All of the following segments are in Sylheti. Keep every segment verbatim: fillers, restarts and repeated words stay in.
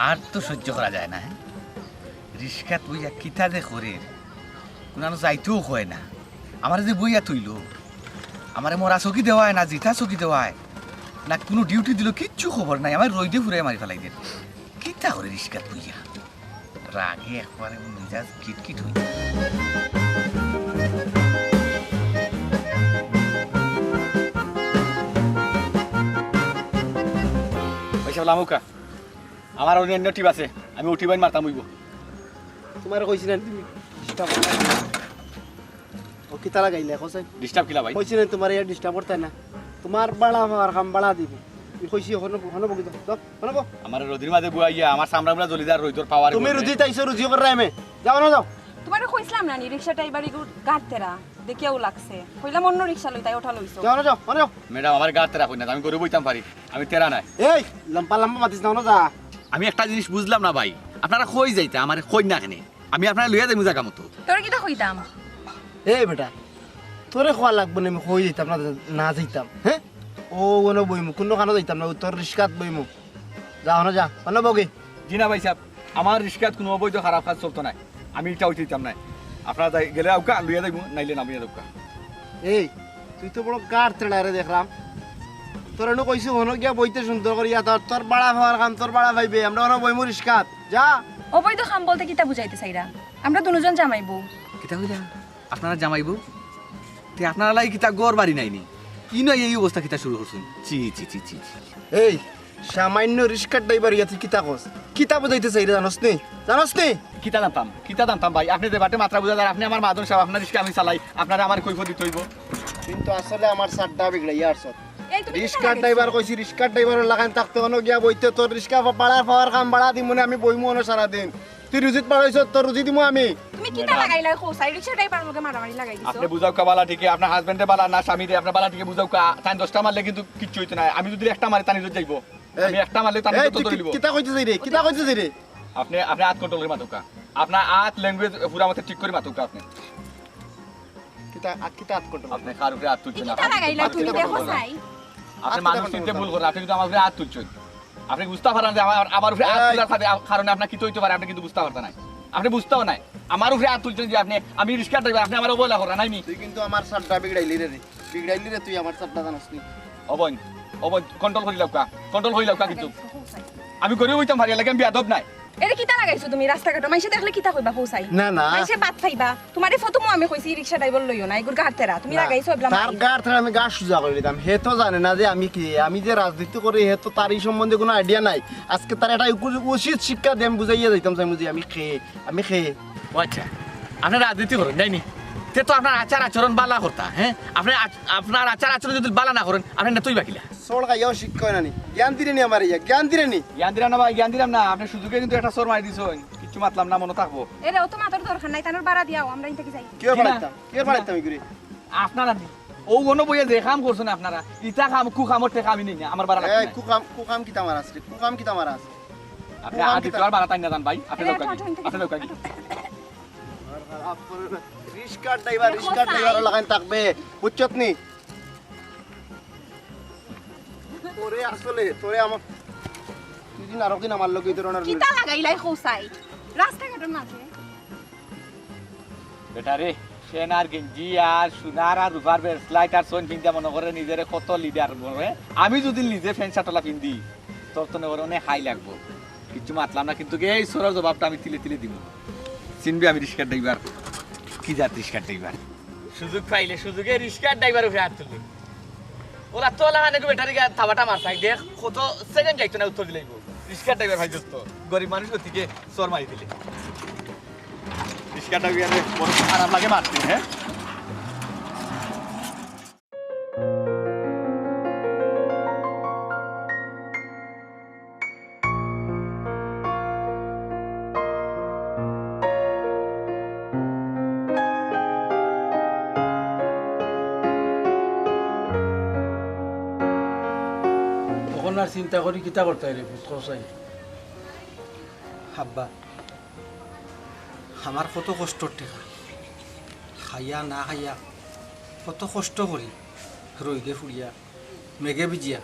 আর তো সহ্য করা যায় না, হ্যাঁ? রিস্কাত বইয়া কিতা যে করের, কুনানো যাইতেও কয় না। আমারে যে বইয়া থইলো, আমারে মরা চকি দেওয়ায় না জিতা চকি দেওয়ায়, না কুনু ডিউটি দিলো, কিচ্ছু খবর নাই। আমারে রইদে ফুরাইয়া মারি ফালাই দের। কিতা করে রিস্কাত বইয়া? রাগে একবারে মিজাজ কিটকিট হই। ওই সব লামুকা, আমার অন্য অন্য টিপ আছে, আমি উঠিবাইন মারতাম অইবো। তোমারে কইছি না তুমি ডিস্টার্ব করতায় না। ও কিতা লাগাইলে, কও চাই? ডিস্টার্ব কিলা ভাই? কইছি না তোমারে ইয়ার ডিস্টার্ব করতায় না। তোমার বাড়া আমার কাম বাড়া দিবে। আমি কইছি, হনো, হনো বগি দাও, দাও, হনো বও। আমার রুজির মাঝে বুয়াইয়া, আমার চামড়া মুড়া জ্বলি যার রইদর পাওয়ার তুমি বলবে। রুজি তাইছো, রুজি কররায় মে। যাও না, যাও। তোমারে কইছিলাম না নি, রিক্সা ড্রাইভার ইগু গাড় তেরা, দেখিয়াও লাগছে। কইলাম অন্য রিক্সা লইতায়, ওটা লইছো। যাও না, যাও, হনো যাও। ম্যাডাম, আমার গাড় তেরা কই না, আমি গরু বইতাম পারি, আমি তেরা নায়। এই, লম্বা লম্বা মাতিস না, হনো যা। আমি একটা জিনিস বুঝলাম না ভাই, আপনারা কই যাইতা, আমারে কই না কেনে? আমি আপনারে লইয়া যাইমু জাগা মতো। তোরে কিতা কইতাম? এই বেটা, তোরে কওয়া লাগবো না, আমি কই যাইতাম না, না যাইতাম, হ্যাঁ? ও, অনো বইমু, কুনু কানো যাইতাম না, ও তোর রিস্কাত বইমু। যা, হনো যা, হনো বগি। জি না ভাই সাহেব, আমার রিস্কাত কুনু অবৈধ খারাপ কাজ চলতো নায়, আমি ইটা অইতে দিতাম নায়। আপনারা যাই, গেলে আউকা, লইয়া যাইমু, নাইলে না লইয়া যাউকা। এই, তুই তো বড় গাড় তেড়া রে দেখলাম। তোরে নু কইছি, হনো গিয়া বইতে সুন্দর করিয়া, তোর, তোর বাড়া পাওয়ার কাম, তোর বাড়া পাইবে, আমরা অনো বইমু রিস্কাত। যা। অবৈধ কাম বলতে কিতা বুঝাইতে চাইরা? আমরা দুনুজন জামাই বউ। কিতা কইলা? আপনারা জামাই বউ? তে আপনারা লাগি কিতা ঘর বাড়ি নাই নি? ইনো এই অবস্থা কিতা শুরু করছইন? ছি, ছি, ছি, ছি, ছি। এই, সামান্য রিস্কার ড্রাইভার ইয়া তুই কিতা কস? কিতা বুঝাইতে চাইরে জানোস নি? জানোস নি? কিতা জানতাম? কিতা জানতাম ভাই? আপনে যে বাটে মাতরা বুঝা যার, আপনে আমার মাদন সাব, আপনার রিস্কা আমি চালাই, আপনারে আমার কৈফত দিতে অইবো। কিন্তু আসলে আমার সাড্ডা বিগড়াইয়া আরছস। এই, তুমি কিতা রিস্কার লাগাইছো? ড্রাইভার কইছি, রিস্কার ড্রাইভারর লাখান থাকতে অনো গিয়া বইতে তোর রিস্কা বাড়া পাওয়ার কাম বাড়া দিমুনে আমি বইমু অনো সারাদিন। তুই রুজিত পাঠাইছস, তোর রুজি দিমু আমি। তুমি কিতা ম্যাডাম। লাগাইলা কও চাই? রিক্সা ড্রাইভারর লগে মারামারি লাগাই দিছো। আপনে বুঝাউক্কা বালা ঠিকে, আপনার হাজবেন্ডে বালা না স্বামীরে, আপনে বালা ঠিকে বুঝাউক্কা। তাইন দশটা মারলে কিন্তু কিচ্ছু অইতো নায়। আমি যুদি একটা মারি, তান ইজ্জত যাইবো। এই, আমি একটা মারলে তান এই, ইজ্জত তুই ধরি কি, লিবো। কিতা কইতে চাইরে? কিতা কইতে চাইরে? আপনে, আপনে আত কন্ট্রোল করি মাতউক্কা। আপনার আত ল্যাঙ্গুয়েজ পুরা মতে ঠিক করি মাতউক্কা আপনে। কিতা, আ, কিতা আত কন্ট্রোল? আপনে কার উপরে আত তুলছইন? কিতা লাগাইলা তুমি? দেখো চাই। আপনে মানুষ চিনতে ভুল করেন, আপনে কিন্তু আমার উপরে আত তুলছইন। আপনে বুঝতা পাররা না যে আমার, আমার উপরে আত এই। তুলার কারণে, কারণে আপনার কিতা অইতো পারে, আপনে কিন্তু বুঝতা পারতা নায়। আপনে বুঝতাও নায়। আমার উপরে আত তুলছইন যে আপনে, আমি রিক্সা ড্রাইভার, আপনে আমারে অবহেলা কররা নায় নি? তুই কিন্তু আমার সাড্ডা বিগড়াইলি রে। বিগড়াইলি রে তুই আমার সাড্ডা, জানোস নি? অবইন, অবইন, কন্ট্রোল করি লাউক্কা, কন্ট্রোল করি লাউক্কা কিন্তু। আমি গরিব অইতাম পারি, এর লাগি আমি বেয়াদব নায়। এরে কিতা লাগাইছো তুমি রাস্তাঘাটো? মাইনষে দেখলে কিতা কইবা, কও চাই? না, না। মাইনষে বাদ পাইবা। তোমারে প্রথমও আমি কইছি, ই রিক্সা ড্রাইভার লইও না, ইগুর গাড় তেরা। তুমি না, লাগাইছো এবলা তার মাইর। গাড় তেরা আমি গাড় সুজা করি দিতাম। হে তো জানে না যে আমি কে, আমি যে রাজনীতি করি, হে তো তার ই সম্বন্ধে কুনু আইডিয়া নাই। আজকে তার একটা উকু-, উচিত শিক্ষা দিয়া আমি বুঝাইয়া যাইতাম চাইমু যে আমি কে, আমি কে। ও আচ্ছা, আপনে রাজনীতি করইন, তাই নি? তে তো আপনার আচার আচরণ বালা করতা, হ্যাঁ? আপনে আচ-, আপনার আচার আচরণ যুদি বালা না করইন, আপনে নেতা অইবা কিলা? চড় খাইয়াও শিক্ষা অয় না নি? জ্ঞান দিরে নি আমারে ইয়া, জ্ঞান দিরে নি? জ্ঞান দিরাম না ভাই, জ্ঞান দিরাম না। আপনে সুযোগে কিন্তু একটা চড় মারি দিছইন। কিচ্ছু মাতলাম না, মনো থাকবো। এরে, অত মাতর দরকার নাই, তানর বাড়া দিয়াও, আমরা ইন থাকি যাই। কে জি না। বাড়াইতাম? কে জি না। বাড়াইতাম ইগুরে? আপনারা নি। অউ অনো বইয়া যে কাম করছইন আপনারা, ইতা কাম, কুকামর টেকা আমি নেই না, আমার বাড়া লাগতো এই, না। কুকাম, কুকাম কিতা মারাস রে? কুকাম কিতা মারাস? আপনে কুকাম আদি কিতা? তো আর বাড়া তাই না জান ভাই, আপনে এই, যাউক্কা আটো, আটো, আটো, আটো, আটো। রিক্সা ড্রাইভার, দেখো রিক্সা ভাই। ড্রাইভার লাগাইন থাকবে, বুঝছত নি? তোরে আসলে, তোরে আমার, তুই দিন আরো দিন আমার লগে এই ধরনের কিতা লাগাইলাই কও চাই? রাস্তাঘাটর মাঝে। বেটা রে, সেনার গেঞ্জি আর সোনার আর রূপার bracelet আর চইন পিন্দা মনো করে নিজরে কত লিডার মনে। আমি যুদি নিজে প্যান্ট শার্টওয়ালা পিন্দি, তোর তো মনে করে অনেক হাই লাগবো। কিচ্ছু মাতলাম না, কিন্তু এই চড়র জবাবটা আমি তিলে তিলে দিমু। চিনবি আমি রিক্সা ড্রাইভার, কি জাত রিক্সা ড্রাইভার। সুযোগ পাইলে সুযোগে রিক্সা ড্রাইভার উপরে আত তুলবি। ওরা তো লাগানে গো বেটারি গা থাবাটা মার চাই, দেখ কত সেকেন্ড যাইতো না উত্তর দিলাইবো। রিক্সা ড্রাইভার ভাই দোস্ত, গরিব মানুষ গতিকে চড় মারি দিলে। রিক্সা ড্রাইভার বড় খারাপ লাগে মারতে, হ্যাঁ? অখন আর চিন্তা করি কিতা করতায় রে, বুঝ কও চাই। আব্বা, আমার কত কষ্টর টেকা, খাইয়া না খাইয়া কত কষ্ট করি, রইদে ফুড়িয়া, মেঘে ভিজিয়া,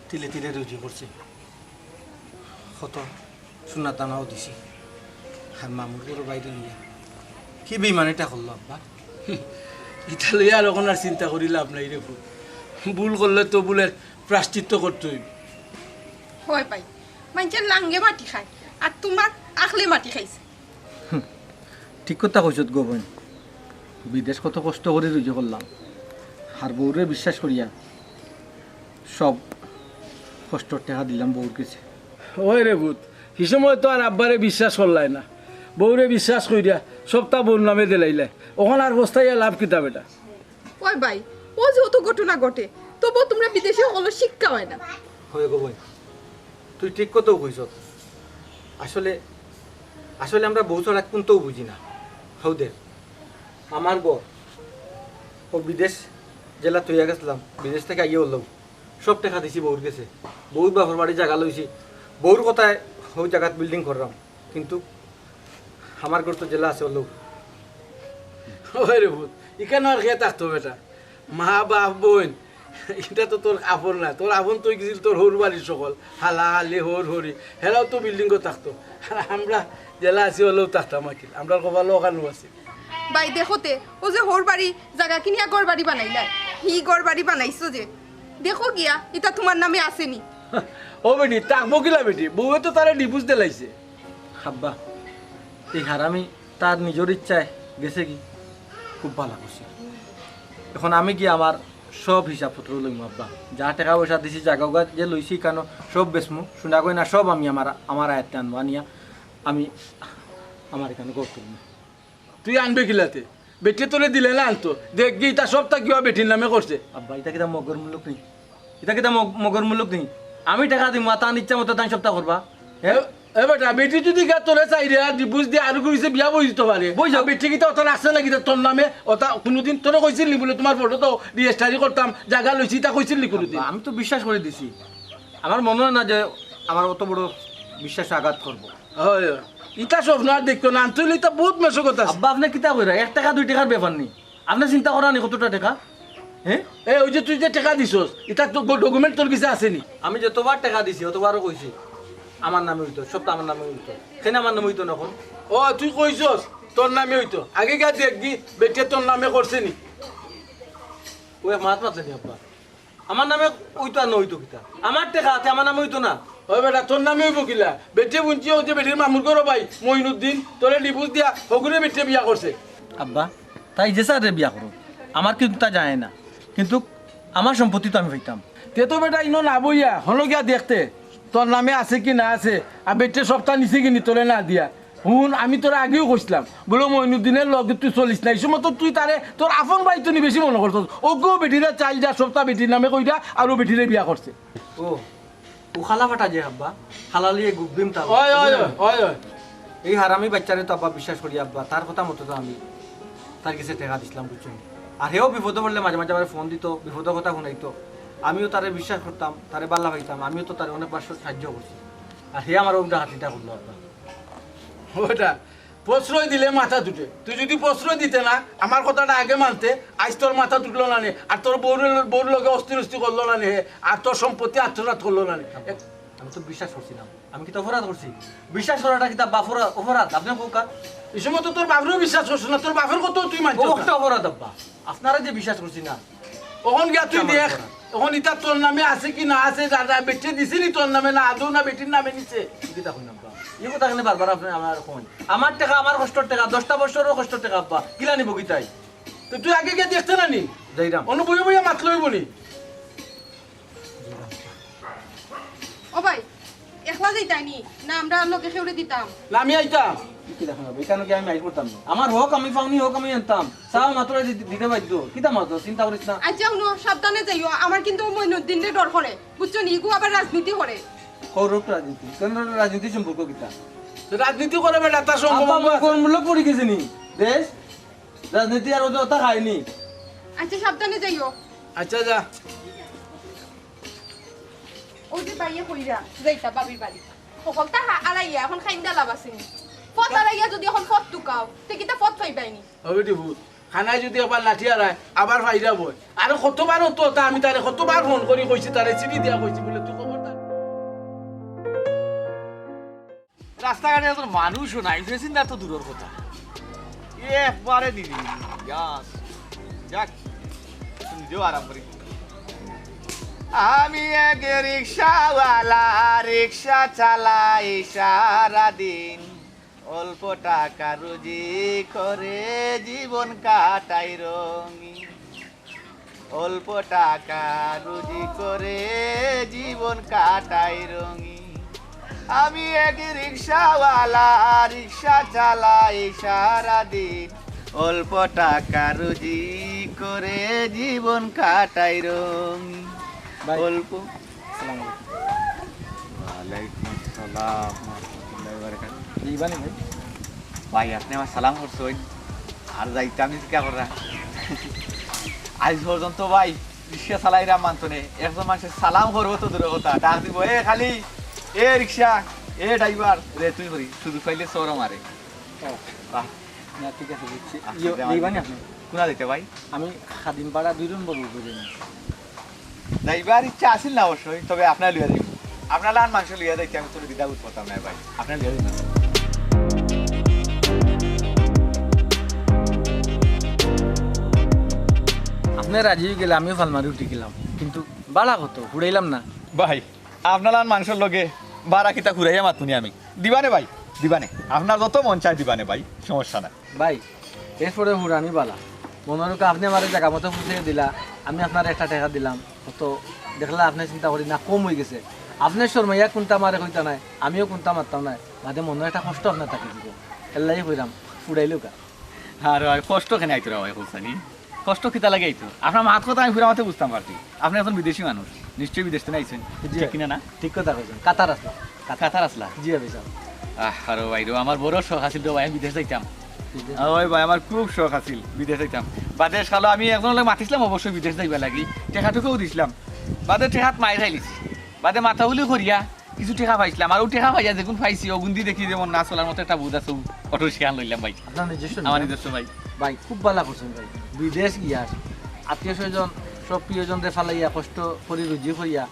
তিলে তিলে রুজি করছি। কত সোনা দানাও দিছি, আর মামুর ঘরর বাইরে নিয়া কি বেইমানিটা করলো আব্বা? ইতা লইয়া আর অখন আর চিন্তা করি লাভ নাই রে পুত। ভুল করলে তো ভুলের প্রায়শ্চিত্ত করতে অইবো। হয় ভাই, মাইনষে লাঙ্গে মাটি খায়, আর তুমার আখলে মাটি খাইছে। ঠিক কথা কইছত গো বইন, বিদেশ কত কষ্ট করি রুজি করলাম, আর বউরে বিশ্বাস করিয়া সব কষ্টর টেকা দিলাম বউর গেছে। ওই রে পুত, হি সময় তো আর আব্বারে বিশ্বাস করলায় না, বউরে বিশ্বাস করিয়া সবতা বউর নামে দিলাইলায়, অখন আর পস্তাইয়া লাভ কিতা বেটা? ওই ভাই, ও যে অত ঘটনা ঘটে, তবুও তুমরা বিদেশি অকলর শিক্ষা অয় না। হয় গো বইন, তুই ঠিক কথাউ কইছত। আসলে, আসলে আমরা বউ ছাড়া কুন্তাউ বুঝি না। হউ দে, আমার বউ, ও বিদেশ যেলা থইয়া গেছলাম, বিদেশ থাকি আইয়া অইলো, সব টেকা দিছি বউর গেছে। বউর বাপর বাড়ি জাগা লইছি, বউর কথায় হউ জাগাত building করলাম। কিন্তু আমার ঘর তো যেলা আছে অইলো। ওই রে পুত, ইখানো আর কে থাকতো বেটা? মা, বাপ, বইন, ইতা তো তোর আপন না। তোর আপন তো গেছিল তোর হউর বাড়ির সকল, হালা, হালি, হউর, হউরি, হেরাও তো building-ও থাকতো। আর আমরা যেলা আছি অইলাউ থাকতাম আকিল, আমরার কপালো অখানউ আছে। ভাই, দেখো তে, ও যে হউর বাড়ি জাগা কিনিয়া ঘর বাড়ি বানাইলায়, হি ঘর বাড়ি বানাইছো যে, দেখো গিয়া, ইতা তুমার নামে আছে নি? ও বেটি, থাকবো কিলা বেটি, বউয়ে তো তারে divorce দিলাইছে। আব্বা, এই হারামি তার নিজর ইচ্ছায় গেছেগি, খুব ভালা করছে। অখন আমি গিয়া আমার সব হিসাব পত্র লইমু আব্বা, যা টেকা পয়সা দিছি, জাগা উগা যে লইছি, ইখানো সব বেচমু, সোনা গয়না সব আমি আমার, আমার আয়ত্তে আনমু, আনিয়া আমি আমার ইখানো ঘর তুলমু। তুই আনবে কিলাতে? বেটিয়ে তোরে দিলে না আনতো? দেখগি, ইতা সবতা কিবা বেটির নামে করছে। আব্বা, ইতা কিতা মগর মুলুক নি? ইতা কিতা মগ-, মগর মুলুক নি? আমি টেকা দিমু, আর তান ইচ্ছা মতো তান সবতা করবা। হে? এ, এ বেটা, বেটি যদি গিয়া তোরে চাইরে আর divorce দিয়া আরো ঘুরিছে বিয়া বই দিতে পারে। বই যাও। আর বেটি কিতা অতা রাখছে না কিতা তোর নামে? অতা কুনুদিন তোরে কইছিল নি বুলে তুমার ফটো তো registry করতাম, জাগা লইছি, ইতা কইছিল নি কুনুদিন? আব্বা, আমি তো বিশ্বাস করি দিছি। আমার মনো অয় না যে আমার অত বড় বিশ্বাস আঘাত করবো। হয়, হয়। ইতা স্বপ্ন আর দেখতো না, আনতে অইলে ইতা বউত মেশো কথা আছে। আব্বা, আপনে কিতা কইরা? এক টেকা দুই টেকার ব্যাপার নি। আপনে চিন্তা করা নি কতটা টেকা? হ্যাঁ? এ, ওই যে তুই যে টেকা দিছস, ইতা তো গো-, document তোর গেছে আছে নি? আমি যতবার টেকা দিছি, অতবারও কইছি, আমার নামে অইতো, সবতা আমার নামে অইতো। কেনে আমার নামে অইতো না অখন? ও, তুই কইছস, তোর নামে অইতো। আগে গিয়া দেখগি, বেটিয়ে তোর নামে করছে নি? ও এক মাত মাতলে নি আব্বা। আমার নামে অইতো আর না অইতো কিতা? আমার টেকা আছে, আমার নামে অইতো না। ওই বেটা, তোর নামে অইবো কিলা? বেটিয়ে বুনছি, ওই যে বেটির মামুর ঘরর ভাই মইনুদ্দিন, তোরে divorce দিয়া হগুরে বেটিয়ে বিয়া করছে। আব্বা, তাই যে স্যাররে বিয়া করো, আমার কিন্তু তা যায় না, কিন্তু আমার সম্পত্তি তো আমি পাইতাম। তে তো বেটা ইনো না বইয়া, হনো গিয়া দেখতে, তোর নামে আছে কি না আছে, আর বেটিয়ে সবতা নিছে কি নি তোরে না দিয়া। হুন, আমি তোরে আগেউ কইছলাম, বুলে মইনুদ্দিনর লগে তুই চলিস না। ই সময় তো তুই তারে তোর আপন ভাই তো নি বেশি মনো করছস। অগু বেটিরে চাইল যা সবতা বেটির নামে কইরা আর ও বেটিরে বিয়া করছে। ও, ও খালা ফাটা যে আব্বা, হালালিয়ে গুব্বিম তা। ওই, ওই, ওই, ওই, ওই। এই হারামি বাইচ্চারে তো আব্বা বিশ্বাস করি আব্বা, তার কথা মতো তো আমি তার গেছে টেকা দিছলাম, বুঝছো নি? আর হেও বিপদো পড়লে মাঝে মাঝে আমারে ফোন দিতো, বিপদর কথা হুনাইতো। আমিও তারে বিশ্বাস করতাম, তারে ভালা পাইতাম, আমিও তো তারে অনেকবার সা-, সাহায্য করছি। আর হে আমার অউ ডাকাতিটা করলো আব্বা। ওটা প্রশ্রয় দিলে মাথাত উঠে। তুই যদি প্রশ্রয় দিতে না, আমার কথাটা আগে মানতে, আইজ তোর মাথাত উঠলো না নে, আর তোর বউর, বউর লগে অস্থির অস্থির করলো না নে, আর তোর সম্পত্তি আত্মসাৎ করলো না নে। এক- আমি তো বিশ্বাস করছি না। আমি কিতা অপরাধ করছি? বিশ্বাস করাটা কিতা বাপর অপরাধ? আপনে কউক্কা। ই সময় তো তোর বাপরেও বিশ্বাস করছ না, তোর বাপর কথা তুই মানছ ও না। একটা অপরাধ আব্বা, আপনারে যে বিশ্বাস করছি না। অখন গিয়া তুই আমার দেখ, অপরাধ। অখন ইতা তোর নামে আছে কি না আছে, যা, যা, বেটিয়ে দিছে নি তোর নামে না, আদৌ না বেটির নামে নিছে। কিতা কইন আব্বা? ই কথা কেনে বারবার আপনে আমারে কইন? আমার টেকা, আমার কষ্টর টেকা, দশটা বছরর কষ্টর টেকা আব্বা, কিলা নিবো কিতায়? তো তুই আগে গিয়া দেখতে না নি? যাইরাম। অনো বইয়া বইয়া মাতলে অইবো নি? ও ভাই, একলা যাইতায় নি? না, আমরা লগে কেউরে দিতাম? না, আমি আইতাম। কি দেখো না, এখানে কি আমি আইজ করতাম না? আমার হক আমি পাওনি, হক আমি আনতাম। চাও মাত্র দি-, দিতে বাধ্য। কিতা মাত্র? চিন্তা করিস না। আচ্ছা, হুনো, সাবধানে যাইও। আমার কিন্তু মইনুদ্দিনরে ডর করে। বুঝছো নি? ইগু আবার রাজনীতি করে। করুক রাজনীতি। কেন রাজনীতি সম্পর্ক কিতা? রাজনীতি করে বেটা, তার সম্পর্ক আব্বা, আছে। মগর মুলুক পড়ি গেছে নি? দেশ? রাজনীতি আর ওদের ওটা খায়নি। আচ্ছা, সাবধানে যাইও। আচ্ছা, যা। ওই যে বাইয়ে কইরা যাইতা বাবির বাড়ি। হকলতা হা-, আড়াইয়া, অখন খাইন্দা লাভ আছে নি? পথ আড়াইয়া যদি অখন পথ টুকাও, তে কিতা পথ পাইবায় নি? হবে রে ভূত। খানায় যদি একবার লাঠি আড়ায়, আবার ফাইরা বয়। আরে কতবার অতো অতা আমি তারে কতবার ফোন করি কইছি, তারে চিঠি দিয়া কইছি বুলে, তুই খবরদার। রাস্তাঘাটে এত মানুষও নাই, মেশিনদার তো দূরের কথা। একবারে নিরিবিলি, ইয়াস। যাক, নিজেও আরাম করি। আমি এক রিক্সাওয়ালা, রিক্সা চালাই সারাদিন। অল্প টাকা রুজি করে জীবন কাটাই রঙিন। অল্প টাকা রুজি করে জীবন কাটাই রঙিন। আমি এক রিক্সাওয়ালা, রিক্সা চালাই সারাদিন। অল্প টাকা রুজি করে জীবন কাটাই রঙিন। ভাই, অল্প আসসালামু আলাইকুম। ওয়ালাইকুম আসসালাম ওয়া রাহমাতুল্লাহি ওয়া বারাকাতুহু। জি, ইবানি ভাই। ভাই, আপনে আমার সালাম করছইন, আর যাইতাম নি কিতা করা? আইজ পর্যন্ত ভাই রিক্সা চালাইরাম মানতো নে, একজন মানষে সালাম করবো তো দূরের কথা, ডাক দিবো, "এ খালি, এ রিক্সা, এ ড্রাইভার, রে তুই করি, সুযোগ পাইলে চড় মারে।" ও, বাহ। না, ঠিক আছে, বুঝছি। আচ্ছা, ইয়ো, যাওয়া ইবানি যাবে। আপনে? কোনা দিতে ভাই? আমি খাদিমপাড়া দুই নম্বর উপরে। যাইবার ইচ্ছা আছিল না অবশ্যই, তবে আপনারে লইয়া যাইমু। আপনার লাখান মানষে লইয়া যাইতে আমি কোনো দ্বিধাবোধ করতাম না ভাই, আপনারে লইয়া যাইমু। আপনে রাজি অইগেলে আমিও ফাল মারি উঠি গেলাম, কিন্তু ভাড়া কত? ফুরাইলাম না। ভাই, আপনার লাখান মানষর লগে ভাড়া কিতা ফুরাইয়া মাতমু নি আমি? দিবানে ভাই, দিবানে। আপনার যত মন চায় দিবানে ভাই, সমস্যা নাই। ভাই, এরপরে হুরানি বালা। মনো রাখো, আপনে আমারে জাগা মতো পৌঁছাই দিলা, আমি আপনারে একটা টেকা দিলাম, অত দেখলা আপনে চিন্তা করি না, কম অইগেছে। আপনে শরমাইয়া কুনতা আমারে কইতা নায়, আমিও কুনতা মাততাম নায়, বাদে মনো একটা কষ্ট আপনার থাকি দিবো, এরলাগি কইরাম, ফুরাইলউক্কা। আরে ভাই, কষ্ট কেনে আইতো রে ভাই, কউক্কা নি? কষ্ট কিতা লাগি আইতো? আপনার মাত কথা আমি পুরা মতে বুঝতাম পারছি। আপনে একজন বিদেশি মানুষ, নিশ্চয়ই বিদেশ থাকি আইছইন, জি। ঠিক কিনা না? ঠিক কথা কইছইন, কাতার আছলাম। কাতার আছলা? জি ভাই সাব। আহ, আরে ভাই রে, আমার বড় শখ আছিল রে ভাই, আমি বিদেশ যাইতাম। বিদেশ? আরে ভাই, আমার খুব শখ আছিল বিদেশ যাইতাম। বাদে শালা আমি একজনর লগে মাতিছলাম অবশ্যই বিদেশ যাইবার লাগি, টেকা টুকাও দিছলাম। বাদে টেকাত মাইর খাইলিছি। বাদে মাতামাতি করিয়া কিছু টেকা পাইছলাম, আর অউ টেকা পাইয়া যেগুন পাইছি, অগুন দি দেখি যেমন না চলার মতো একটা বুঝ আছে, অউ অটো রিক্সা আন লইলাম ভাই। আপনার নিজস্ব আমার না? নিজস্ব ভাই। ভাই, খুব বালা করছইন ভাই। বিদেশ গিয়া আত্মীয় স্বজন, সব প্রিয়জনরে ফালাইয়া, কষ্ট করি রুজি করিয়া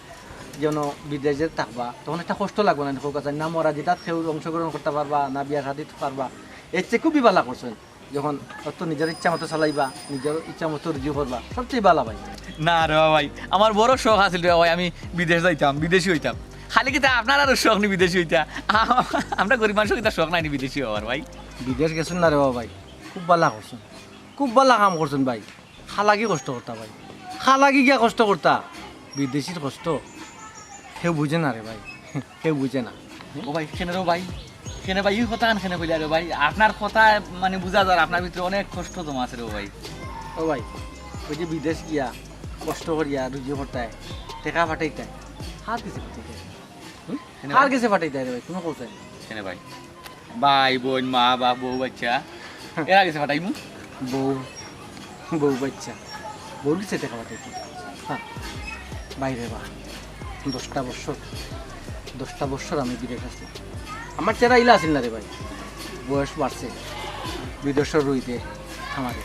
যেন বিদেশে থাকবা, তখন একটা কষ্ট লাগবো না? দেখো কথা না, মরা যেটাত কেউ অংশগ্রহণ করতা পারবা না, বিয়া শাদিত পারবা, এর চেয়ে খুবই বালা করছইন। যখন অত নিজর ইচ্ছা মতো চালাইবা, নিজর ইচ্ছা মতো রুজি করবা, সবচেয়ে বালা ভাই। না রে ভাই, আমার বড় শখ আছিল রে ভাই, আমি বিদেশ যাইতাম, বিদেশি অইতাম। খালি কিতা আপনার আরো শখ নি বিদেশি অইতা? আমরা গরিব মানষর কিতা শখ নাই নি বিদেশি অওয়ার ভাই? বিদেশ গেছইন না রে ভাই, খুব বালা করছইন, খুব বালা কাম করছইন ভাই। খালাগি কষ্ট করতা ভাই, খালাগি গিয়া কষ্ট করতা। বিদেশির কষ্ট কেউ বুঝে না রে ভাই, কেউ বুঝে না। ও ভাই, কেনে রে ভাই? কেনে ভাই, ই কথাখান কেনে কইলা রে ভাই? আপনার কথা মানে বুঝা যার আপনার ভিতরে অনেক কষ্ট জমা আছে রে ভাই। ও ভাই, অউ যে বিদেশ গিয়া কষ্ট করিয়া রুজি করতায়, টেকা পাঠাইতায়, কার গেছে পাঠাইতায়? হুম? কেনে কার ভাই? গেছে পাঠাইতায় রে ভাই? তুমি কও চাই। কেনে ভাই? ভাই, বইন, মা, বাপ, বউ, বাচ্চা, এরা গেছে পাঠাইমু। বউ, বউ, বাচ্চা, বউর গেছে টেকা পাঠাইতায়? হ্যাঁ। ভাই রে বা, দশটা বছর, দশটা বছর আমি বিদেশ আছি। আমার চেহারা ইলা আছিল না রে ভাই, বয়স বাড়ছে, বিদেশর রুইতে আমারে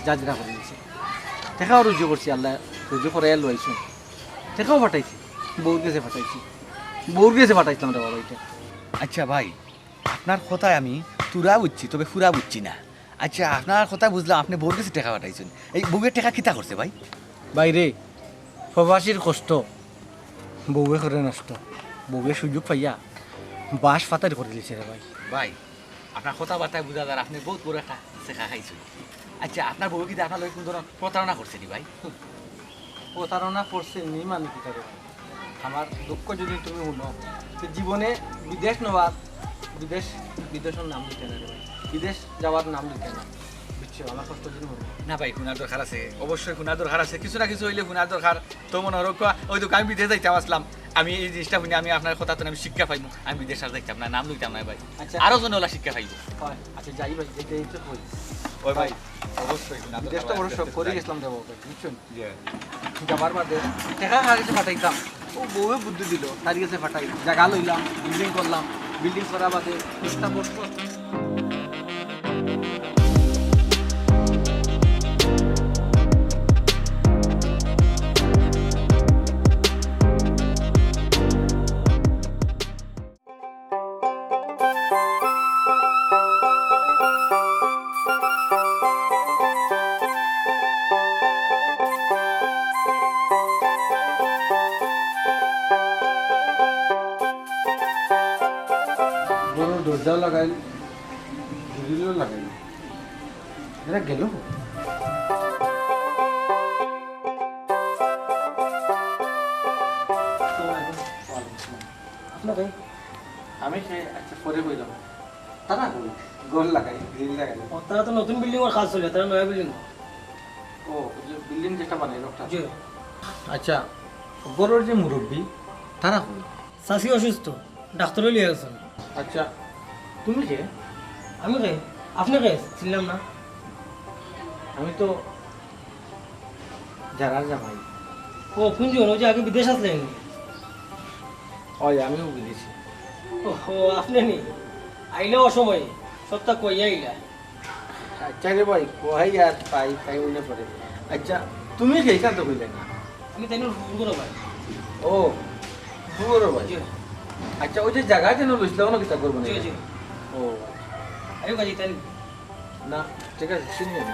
যাত্রা করে দিছে। টেকাও রুজি করছি, আল্লায় রুজি করাইয়া লইছইন, টেকাও পাঠাইছি, বউর গেছে পাঠাইছি, বউর গেছে পাঠাইছলাম রে বাবা ইটা। আচ্ছা ভাই, আপনার কথায় আমি থুড়া বুঝছি, তবে পুরা বুঝছি না। আচ্ছা, আপনার কথা বুঝলাম, আপনে বউর গেছে টেকা পাঠাইছইন। এই বউয়ে টেকা কিতা করছে ভাই? ভাই রে, প্রবাসীর কষ্ট বউয়ে করে নষ্ট। বউয়ে সুযোগ পাইয়া বাঁশ পাতারি করে দিছে রে ভাই। ভাই, আপনার কথাবার্তায় বুঝা যার আপনে বউত বড় একটা ছেকা খাইছইন। আচ্ছা, আপনার বউয়ে কিতা আপনার লগে কুনু ধরনর প্রতারণা করছে নি ভাই? প্রতারণা করছে নি মানে কিতা রে ভাই? আমার দুঃখ যদি তুমি হুনো, তে জীবনে বিদেশ নেওয়ার, বিদেশ, বিদেশর নাম লইতায় না রে ভাই, বিদেশ যাওয়ার নাম লইতায় না, বুঝছো? আমার কষ্ট যদি হুনো। না ভাই, হুনার দরকার আছে, অবশ্যই হুনার দরকার আছে, কিছু না কিছু অইলে হুনার দরকার। তো মনো করউক্কা, অউ তো আমি বিদেশ যাইতাম আছলাম, আমি ই জিনিসটা হুনি আমি আপনার কথাত আমি শিক্ষা পাইমু, আমি বিদেশ আর যাইতাম না, নাম লইতাম না ভাই। আচ্ছা। আরো জনে অলা শিক্ষা পাইবো। অয়, আচ্ছা, যাই ভাই, যাই, যাই তো কই। অয় ভাই, অবশ্যই হুনার দরকার আছে। বিদেশ তো বড় শখ করি গেছলাম রে বাবা, বুঝছইন? জি। যাবার বাদে টেকা কার গেছে পাঠাইতাম, অউ বউয়ে বুদ্ধি দিলো, তার গেছে পাঠাই, জাগা লইলাম, বিল্ডিং করলাম, বিল্ডিং করার বাদে একটা বছর দরজা লাগাইল, গ্রিলও লাগাইল। এরা গেল? আপনাকে আমি সে আচ্ছা পরে কইলাম। তারা কই? ঘর লাগাই, গ্রিল লাগাই। ও, তারা তো নতুন বিল্ডিং এর কাজ চলে, তারা নয়া বিল্ডিং। ও, ওই যে বিল্ডিং যেটা বানাই লোকটা। জি। আচ্ছা, ঘরর যে মুরব্বি, তারা কই? চাচি অসুস্থ, ডাক্তারে লিয়ে গেছেন। আচ্ছা, তুমি কে? আমি কে? আপনি কে? চিনলাম না। আমি তো যারার জামাই। ও, কুনজন? ওই যে আগে বিদেশ আসলেন? ওই, আমিও বিদেশি। ও, ও, আপনি নি? আইলে অসময়ে, সবটা কইয়া আইলা। আচ্ছা রে ভাই, কই আর পাই, তাই মনে পড়ে। আচ্ছা, তুমি কে? ইখান তো কইলে না। আমি তাইনর ফুফুর ঘরর ভাই। ও, ফুফুর ঘরর ভাই। জি। আচ্ছা, ওই যে জাগা যেন লইছিলা, অনো কিতা করবো না? জি, জি। ও। আইও কাজী, তাই না? না, ঠিক আছে, চিনি আমি।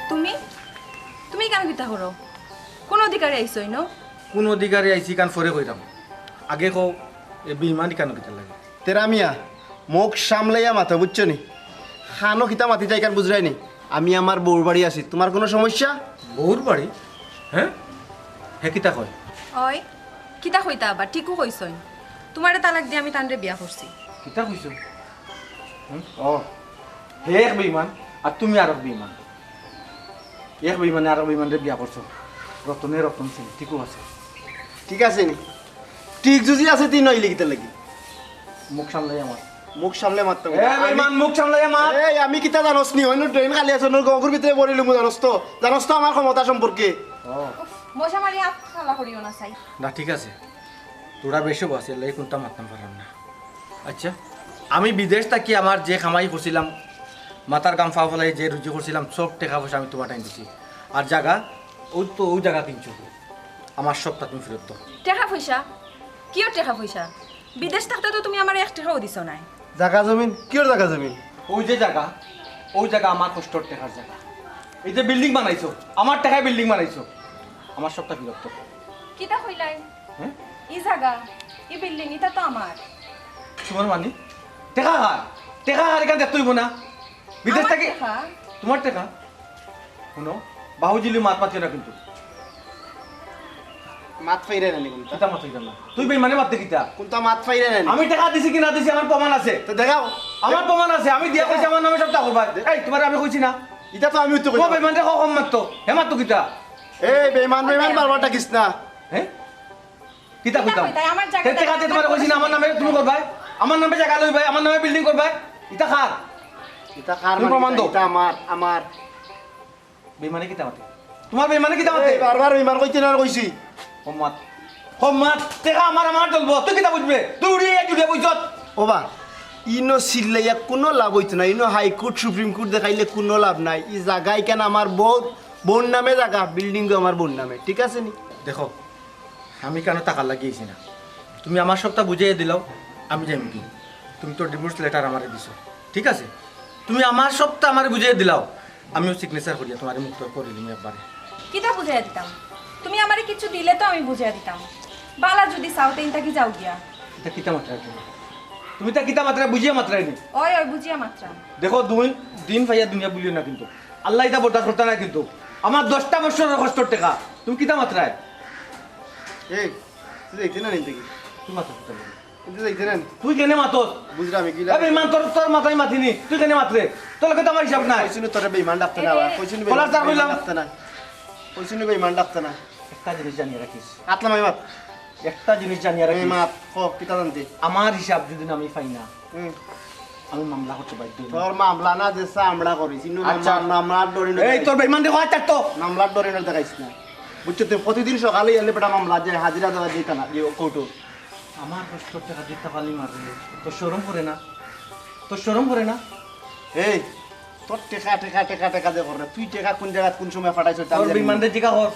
তুমি? তুমি ইখান কিতা করো? কোন অধিকারে আইছো ইনো? কোন অধিকারে আইছি, ইখান পরে কইরাম। আগে কও, এ বেইমান ইখানো কিতার লাগি? তেরা মিয়া, মুখ সামলাইয়া মাতো, বুঝছো নি? কানো কিতা মাতিতায় ইখান বুঝরায় নি? আমি আমার বউর বাড়ি আছি, তুমার কুনু সমস্যা? বউর বাড়ি? হে? হে কিতা কয়? অয়, কিতা কইতা আবার, ঠিকউ কইছইন। তুমারে তালাক দিয়া আমি তানরে বিয়া করছি। কিতা কইছো? হুম? ও, হে এক বেইমান, আর তুমি আরক বেইমান। এক বেইমানে আরক বেইমানরে বিয়া করছো। রতনে রতন সিং, ঠিকউ আছে। ঠিক আছে নি? ঠিক যুদি আছে, তে ইনো আইলে কিতার লাগি? মুখ সামলাই আমার। মুখ সামলাই মাততাম। এ বেইমান, মুখ সামলাই আমার। এই, আমি কিতা জানোস নি? অইন্য ড্রেন খালি আছে, অগুর ভিতরে ভরিলিমু, জানোস তো? জানোস তো আমার ক্ষমতা সম্পর্কে? ও। উফ, মশা মারি আত খালা করিও না, চাই। না, ঠিক আছে। তোরা বেশি বাসে, লাই কুনতা মাততাম পারলাম না। আচ্ছা, আমি বিদেশ থাকি আমার যে কামাই করছিলাম, মাথার ঘাম পাও ফালাই যে রুজি করছিলাম, সব টেকা পয়সা আমি তুমার টাইম দিছি। আর জাগা, অউ তো অউ জাগা কিনছো, আমার সবটা তুমি ফিরত দাও। টেকা পয়সা? কিওর টেকা পয়সা? বিদেশ থাকতে তো তুমি আমারে এক টেকাও দিছো নায়। জাগা জমিন? কিওর জাগা জমিন? অউ যে জাগা, অউ জাগা আমার কষ্টর টেকার জাগা। এই যে বিল্ডিং বানাইছো, আমার টেকায় বিল্ডিং বানাইছো, আমার সবটা ফিরত দাও। কিতা কইলায়? হে? ই জাগা, ই বিল্ডিং, ইতা তো আমার। তুমার মানি? টেকা কার? টেকা কার ইখান দেখতে অইবো না? বিদেশ থাকি টেকা। তুমার টেকা? হুনো, বাহুজিলি মাত মাতিও না কিন্তু। মাত ফাইরায় না নি কুনতা? কিতা মাত ফাইরায় না? তুই বেইমানে মাততে কিতা? কুনতা মাত ফাইরায় না নি? আমি টেকা দিছি কি না দিছি আমার প্রমাণ আছে। তো দেখাও। আমার প্রমাণ আছে, আমি দিয়া কইছি আমার নামে সবটা করবা। এই, তুমারে আমি কইছি না? ইতা তো আমিও তো কইছি। বেইমানরে কম মাততো, হে মাততো কিতা? এই বেইমান, বেইমান বারবার ডাকিস না। হে? কিতা কইতাম? কইতায়? আমার জাগা তে টেকা দিয়া তুমারে কইছি না, আমার নামে তুমি করবায়, আমার নামে জাগা লইবায়, আমার নামে বিল্ডিং করবায়। ইতা কার? ইতা কার তুমি মানে প্রমাণ দাও। ইতা আমার, আমার। বেইমানে কিতা মাতে? তুমার বেইমানে কিতা মাতে? এই বারবার বেইমান কইতে না কইছি। কম মাত। কম মাত। টেকা আমার, আমার চলবো। তুই কিতা বুঝবে? তুই উড়িয়ে জুড়িয়ে বুঝছত। ওবা, ইনো চিল্লাইয়া কুনু লাভ অইতো না। ইনো হাইকোর্ট, সুপ্রিম কোর্ট দেখাইলে কুনু লাভ নাই। ই জাগা ইখান আমার বউর, বউর নামে জাগা, বিল্ডিংও আমার বউর নামে। ঠিক আছে নি? দেখো, আমি কেনে টাকার লাগি আইছি না। তুমি আমার সবটা বুঝাইয়া দিলাও, আমি যাইমু কি? তুমি তো ডিভোর্স লেটার আমারে দিছো, ঠিক আছে? তুমি আমার সবটা আমারে বুঝাইয়া দিলাও, আমিও সিগনেচার করিয়া তুমারে মুক্ত করি দিমু একবারে। কিতা বুঝাইয়া দিতাম? তুমি আমারে কিছু দিলে তো আমি বুঝাইয়া দিতাম। বালা যুদি চাও, তে ইনতা কি যাও গিয়া। ইতা কিতা মাতরায় তুমি? তুমি ইতা কিতা মাতরায়, বুঝিয়া মাতরায় নি? অয়, অয়, বুঝিয়া মাতরাম। দেখো, দুই দিন পাইয়া দুনিয়া বুলিও না কিন্তু। আল্লায় ইতা বরদাস্ত করতা নায় কিন্তু। আমার দশটা বছরর কষ্টর টেকা। তুমি কিতা মাতরায়? এই, তুই দেখতে না নিতে কি? তুই মাথা ফুটা লাগে। কিন্তু দেখতে না নি। তুই কেনে মাতস? বুঝলাম, এগুলা এ বেইমান, তোর, তোর মাথায় মাথি নি। তুই কেনে মাতরে? তোর লগে তো আমার হিসাব নাই। কইছি নু তোরে বেইমান ডাকতে না, এ, কইছি নু কলার বেইমান তার কইলাম। ডাকতে না। কইছি নু বেইমান ডাকতে না। একটা জিনিস জানিয়া রাখিস। আতলা মাই মাত। একটা জিনিস জানিয়া এই রাখিস। মাত, ক, কিতা জানতে? আমার হিসাব যদি না আমি পাই না, হুম। আমি মামলা করতে বাধ্য হইব। তোর মামলা না যে চামড়া করিস, ইনো আচ্ছা। মামলা, মামলার ডরে এই নয়। তোর বেইমান দেখো, আচ্ছা তো। মামলার ডরে নয় দেখাইস না। বুঝছো তুই? প্রতিদিন সকালে এলে বেটা মামলা যে হাজিরা দেওয়া যেত না, যে কোর্টো। আমার কষ্টর টেকা দিতা পারলি মারে, তোর শরম করে না? তোর শরম করে না? এই, তোর টেকা, টেকা, টেকা, টেকা দে করে। তুই টেকা কোন জাগাত কোন সময় ফাটাইছস, আমি জানি না। বেইমানরে জিগা কর।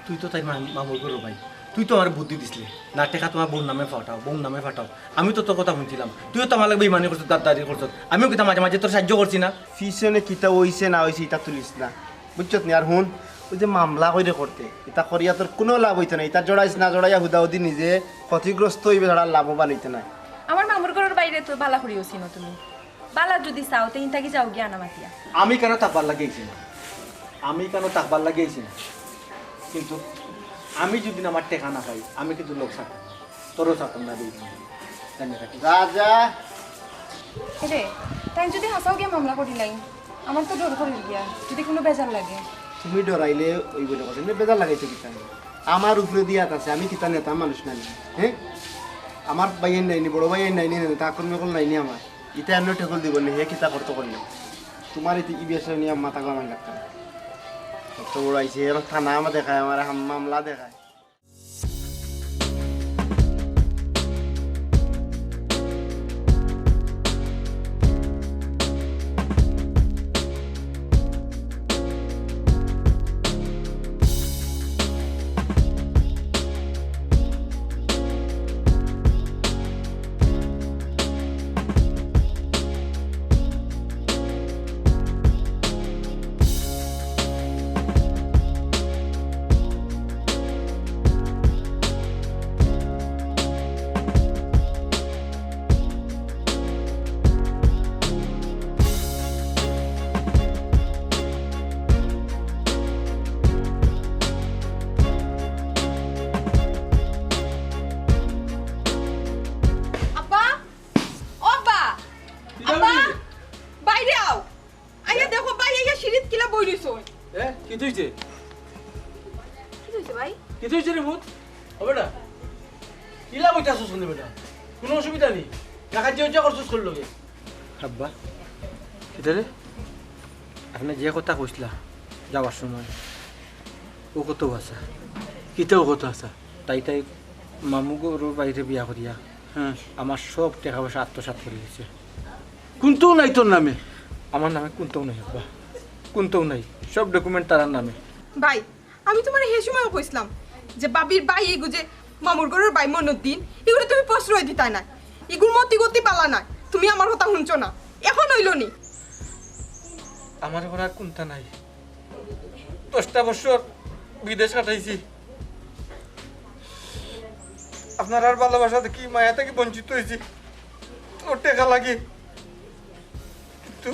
তুই তো তাই মা-, মামুর ঘরর ভাই, তুই তো আমার বুদ্ধি দিছলে না, টেকা তোমার বউর নামে ফাটাও, বউর নামে ফাটাও। আমি তো তোর কথা হুনছিলাম, তুইও তো আমার লগে বেইমানি করছস, গাদ্দারি করছস। আমিও কিতা মাঝে মাঝে তোর সাহায্য করছি না? পিছনে কিতা অইছে না অইছে ইতা তুলিস না, বুঝছত নি? আর হুন, ওই যে মামলা কইরে করতে, ইতা করিয়া তোর কুনু লাভ অইতো না। ইতা জড়াইস না, জড়াইয়া হুদাহুদি নিজে ক্ষতিগ্রস্ত অইবে ছাড়া লাভবান অইতে নায়। আমার মামুর ঘরর বাইরে তো বালা করিও চিনো তুমি। বালা যুদি চাও, তে ইনতাকি যাও গিয়া আনা মাতিয়া। আমি কেন থাকবার লাগি আইছি না? আমি কেন থাকবার লাগি আইছি না? কিন্তু আমি যুদি আমার টেকা না পাই, আমি কিন্তু লোক ছাড়তাম না, তোরও ছাড়তাম না, বেইমান। জানি রাখিস। রাজা। রে, তাই যুদি হাছাউ গিয়া মামলা করিলাই, আমার তো ডর করিল গিয়া, যুদি কুনু বেজার লাগে। তুমি ডরাইলে অইবো না কথা, তুমি বেজার লাগাইছো কিতা? আমার উপরে দিয়া আছে, আমি কিতা নেতা মানুষ না নি? হ্যাঁ, আমার ভাইয়াইন নাইনি, বড় ভাইয়াইন নাইনি, নেতা কর্মী অকল নাইনি আমার। ইতা এমনি ঠেকল দিব নি, হে কিতা করতো করলে? তোমার ইতি ই বিষয় নিয়া মাথা গরম লাগতো না। কত বড় আইছে, এবার থানা আমার দেখায়, আমার হাম-, মামলা দেখায়। আব্বা, ও আব্বা, আব্বা, বাইরে আও। আইয়া দেখো, ভাই, আইয়া সিঁড়িত কিলা বই রইছো। এ, কিতা অইছে? কিতা অইছে, ভাই? কিতা অইছে রে পুত? ও বেটা, কিলা বইতাছস রে বেটা? কুনু অসুবিধা নি? দেখা যে অইছে করছস কর লগে। আব্বা, কিতা রে? আপনে যে কথা কইছলা যাওয়ার সময়, ও কথা হাছা। কিতা ও কথা হাছা? তাই তাই মামু ঘরর বাইরে বিয়া করিয়া, হ্যাঁ, আমার সব টেকা পয়সা আত্মসাৎ করি দিছে। কুন্তাউ নাই তোর নামে? আমার নামে কুন্তাউ নাই আব্বা, কুন্তাউ নাই, সব document তারার নামে। ভাই, আমি তুমারে হে সময়ও কইছলাম যে ভাবির ভাই এগু যে মামুর ঘরর ভাই মইনুদ্দিন, এগুরে তুমি প্রশ্রয় দিতায় না, এগুর মতি গতি বালা নায়, তুমি আমার কথা হুনছো না, এখন অইলো নি? আমার এখন আর কুন্তা নাই, দশটা বছর বিদেশ কাটাইছি। আপনারার ভালোবাসা থাকি, মায়া থাকি বঞ্চিত অইছি। ও টেকা লাগে। কিন্তু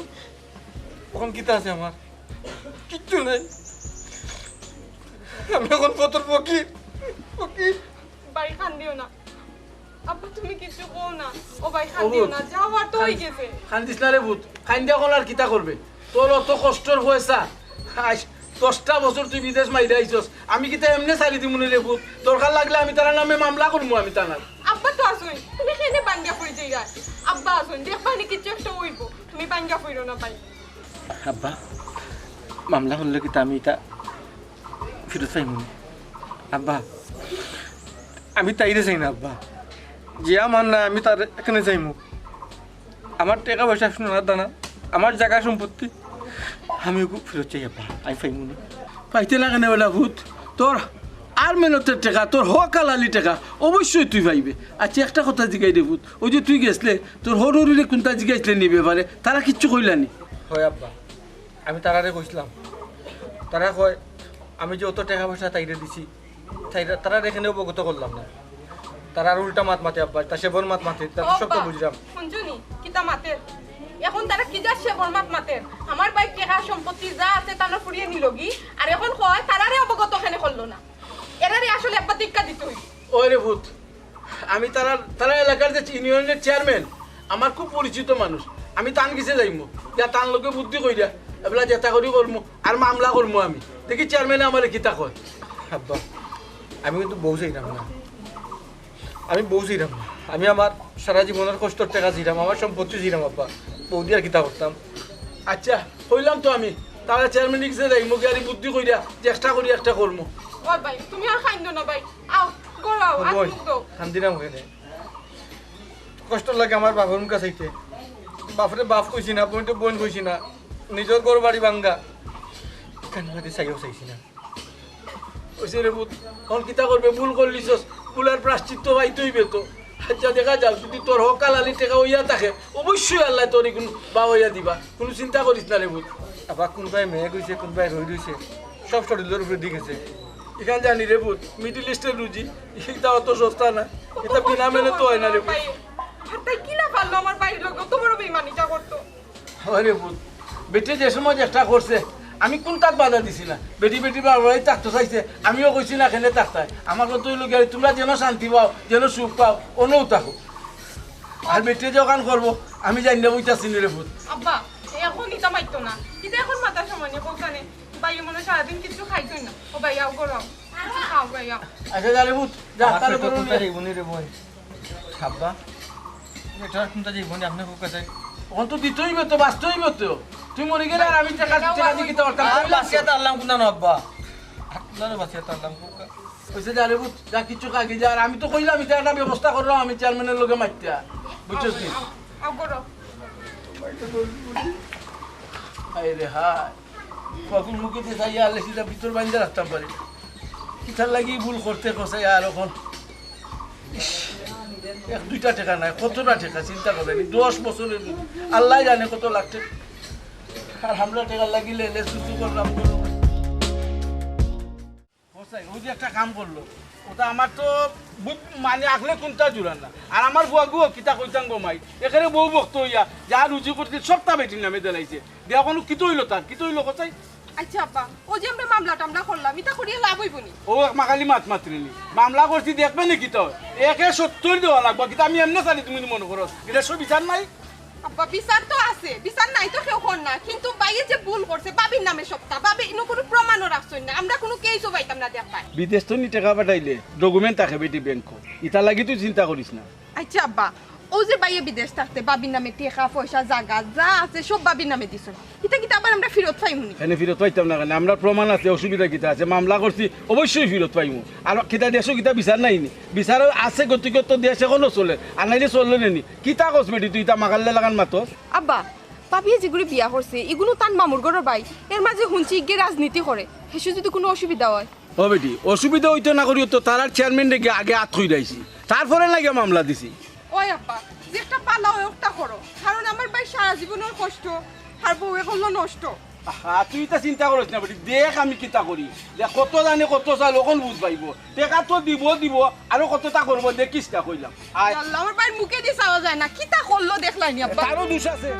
এখন কিতা আছে আমার? কিচ্ছু নাই। আমি এখন পথর ফকির, ফকির। ভাই, কান্দিও না। আব্বা, তুমি কিচ্ছু কও না। ও ভাই, কান্দিও না। যা অওয়ার তো অইগেছে। কান্দিস না রে পুত। কান্দিয়া অখন আর কিতা করবে? তোর অত কষ্টর পয়সা, আইজ দশটা বছর তুই বিদেশ মাইরা আইছস, আমি কিতা এমনে ছাড়ি দিমু নি রে পুত? দরকার লাগলে আমি তারার নামে মামলা করমু, আমি থানাত। আব্বা তো আছইন, তুমি কেনে ভাঙ্গিয়া পড়ি যাইরায়? আব্বা আছইন, দেখবায়নি কিচ্ছু একটা অইবো, তুমি ভাঙ্গিয়া পড়িও না ভাই। আব্বা, মামলা করলে কিতা আমি ইতা ফিরত পাইমু নি? আব্বা, আমি তাইরে চাই না আব্বা, যে আমার না আমি তার এখানে চাইমু। আমার টেকা পয়সা, সোনার দানা, আমার জাগা সম্পত্তি, আমি ওগু ফিরত চাই আব্বা, আমি পাইমু নি। পাইতে না কেনে বেটা পুত? তোর আর মেহনতর টেকা, তোর হক হালালি টেকা, অবশ্যই তুই পাইবে। আচ্ছা, একটা কথা জিগাই রে পুত, ওই যে তুই গেছলে, তোর হউর হউরিরে কুন্তা জিগাইছলে নি ব্যাপারে, তারা কিচ্ছু কইলা নি? হয় আব্বা, আমি তারারে কইছলাম, তারা কয় আমি যে অত টেকা পয়সা তাইরে দিছি, তাইরা, তারার এখানে অবগত করলাম না। তারা আর উল্টা মাত মাতে আব্বা, তা সেবর মাত মাতে, তা তো ও সব তো আব্বা, বুঝলাম। হুনছো নি? কিতা মাতের? এখন তারা কি যা সেবর মাত মাতের? আমার ভাইর টেকা সম্পত্তি যা আছে তা না ফুরিয়ে নিলগি, আর এখন কয় তারারে অবগত কেনে করলো না। এরারে আসলে আব্বা ধিক্কা দিতে অইবো। ওই রে পুত, আমি তারার, তারার এলাকার যে ইউনিয়নের চেয়ারম্যান, আমার খুব পরিচিত মানুষ। আমি তান গেছে যাইমু, গিয়া তান লগে বুদ্ধি কইরা, এবলা যেতা করি করমু, আর মামলা করমু আমি। দেখি চেয়ারম্যানে আমারে কিতা কয়। আব্বা, আমি কিন্তু বউ চাইরাম না, আমি বউ চাইরাম না। আমি আমার সারা জীবনর কষ্টর টেকা চাইরাম, আমার সম্পত্তি চাইরাম আব্বা, বউ দিয়া আর কিতা করতাম? আচ্ছা, কইলাম তো আমি, তারা চেয়ারম্যানে গেছে যাইমু, গিয়া আর বুদ্ধি কইরা, চেষ্টা করি একটা করমু। ও ভাই, তুমি আর কাইন্দো না ভাই, আও, ঘরো আও, ও হাত ভাই। মুখ ধও। কান্দিরাম কেনে? কষ্ট লাগে আমার বাপর মুখা চাইতে। বাপরে বাপ কইছি না, বইনরে বইন কইছি না, নিজর ঘর বাড়ি ভাঙ্গা। কান্দি কান্দি চাইও চাইছি না। কইছে রে পুত, অখন কিতা করবে, ভুল করলিছস, ভুলর প্রায়শ্চিত্ত পাইতে অইবে তো। আচ্ছা দেখা যাউক, যদি তোর হক হালালি টেকা অইয়া থাকে, অবশ্যই আল্লায় তোর ইগুন বাওয়াইয়া দিবা, কুনু চিন্তা করিস না রে পুত। আব্বা, কুনবায় মেঘ অইছে, কুনবায় রইদ অইছে, সব শরীলর উপরে দি গেছে। ইখান জানি রে পুত, Middle East-র রুজি, ইটা অত সস্তা না, ইটা বিনা মেহনতে অয় না রে পুত। ভাই, আর তাই কিলা পারলো আমার ভাইর লগে অত বড় বেইমানিটা করতো? আরে পুত, বেটিয়ে যে সময় চেষ্টা করছে, আমি কুনটাত বাধা দিছি না। বেটি বেটি বাড়াবাড়ি থাকতো চাইছে, আমিও কইছি না কেনে থাকতায়। আমার কথা অইলো গিয়া, তুমরা যেন শান্তি পাও, যেন সুখ পাও, অনউ থাকো। আর বেটিয়ে যে অখান করবো, আমি জানি না, বুঝতাছি না রে পুত। আব্বা, অখন ইতা মাততো না। ইতা অখন মাতার সময় নি, কউক্কা নে। ভাইয়ে মনে অয় সারাদিন কিচ্ছু খাইছইন না। ও ভাই, আও ঘরো আও। কিচ্ছু খাও, ভাই, আও। আচ্ছা, যা রে পুত, যা, আমার তাহলে পেটো করো কুনটা রে। যাইবো নি রে বইন? আব্বা, ইটা আর কুনটা যাইবো নি, আপনে কউক্কা চাই। অখন তো দিতে অইবো তো, বাঁচতে অইবো তো। তুই মরি গেলে আর আমি টেকা, টেকা দি কিতা করতাম? আর বাঁচিয়া থাকলাম কুনটা না আব্বা? আর কুনটা বাঁচিয়া থাকলাম কউক্কা? অইছে যা রে পুত, যা কিচ্ছু খাগি যা। আর আমি তো কইলাম, ইটা একটা ব্যবস্থা করলাম আমি চেয়ারম্যানর লগে মাতিয়া। বুঝছস নি? আও, আও, আও ঘরো। হায় রে হায়। ফাগুন মুখে দিয়ে চাইয়া আলে সিধা ভিতর বাইন্দা রাখতাম পারি না। কিতার লাগি ভুল করতে কষাই আর অখন। ইস, এক দুইটা টেকা নায়, কতটা টেকা চিন্তা করে নি, দশ বছরের রুজি। আল্লায় জানে কত লাখ টেকা। আর আমরা টেকার লাগি লেলে চুচু করলাম। কষাই, অউ যে একটা কাম করলো, অটা আমার তো বুঝ-, মানে, আখলে কুনটা জুড়ার না। আর আমার ফুয়াগুও কিতা কইতাম গো মাই, একেরে বউ ভক্ত অইয়া যা রুজি করছিল সবটা বেটির নামে দিলাইছে। দিয়া অখন কিতা অইলো তার, কিতা অইলো কষাই? আচ্ছা আব্বা, অউ যে আমরা মামলা টামলা করলাম, ইতা করিয়া লাভ অইবো নি? অউ এক মাখালি মাত মাতরে নি। মামলা করছি, দেখবে নি কিতা অয়। একে সত্তইর দেওয়া লাগবো, কিতা আমি এমনে ছাড়ি তুমি মনে করো? ইটা সব বিচার নাই? আব্বা, বিচার তো আছে, বিচার নাই তো কেউ কর না, কিন্তু ভাইয়ে যে ভুল করছে, ভাবির নামে সবটা, ভাবি ইনো কুনু প্রমাণও রাখছইন না, আমরা কুনু কেসও পাইতাম না দেখবায়। বিদেশ তো নি টেকা পাঠাইলে, document থাকে বেটি ব্যাংকো, ইতার লাগি তুই চিন্তা করিস না। আচ্ছা আব্বা, অউ যে ভাইয়ে বিদেশ থাকতে ভাবির নামে টেকা, পয়সা, জাগা যা আছে সব ভাবির নামে দিছইন, ইতা কিতা আবার আমরা ফিরত পাইমু নি? কেনে ফিরত পাইতাম না কেনে? আমরার প্রমাণ আছে, অসুবিধা কিতা আছে? মামলা করছি, অবশ্যই ফিরত পাইমু। আর কিতা দেশো কিতা বিচার নাই নি? বিচার আছে গতিকে তো দেশ অখনো চলের, আর নাইলে চললে নি। কিতা কস বেটি তুই, ইতা মাখালর লাখান মাতস? আব্বা, ভাবিয়ে যেগুরে বিয়া করছে, ইগুনু তান মামুর ঘরর ভাই। এর মাঝে হুনছি ইগে রাজনীতি করে। হেষে যদি কুনু অসুবিধা অয়? ও বেটি, অসুবিধা অইতো না করিও তো তারার চেয়ারম্যানরে গিয়া আগে আত কইরাইছি, তারপরে না গিয়া মামলা দিছি। ওই আব্বা, যেটা ভালা অয় ওটা করো, কারণ আমার ভাই সারা জীবনর কষ্ট, আর বউয়ে করলো নষ্ট। আহা, তুই ইতা চিন্তা করিস না বেটি, দেখ আমি কিতা করি। দেখ কত জানে কত চাইল, অখন বুঝ পাইবো। টেকা তো দিবো, দিবো, আরো কততা করবো, দেখিস না কইলাম। আয়। আল্লাহ, আমার ভাইর মুখেদি চাওয়া যায় না, কিতা করলো দেখলায় নি আব্বা? তারও দোষ আছে।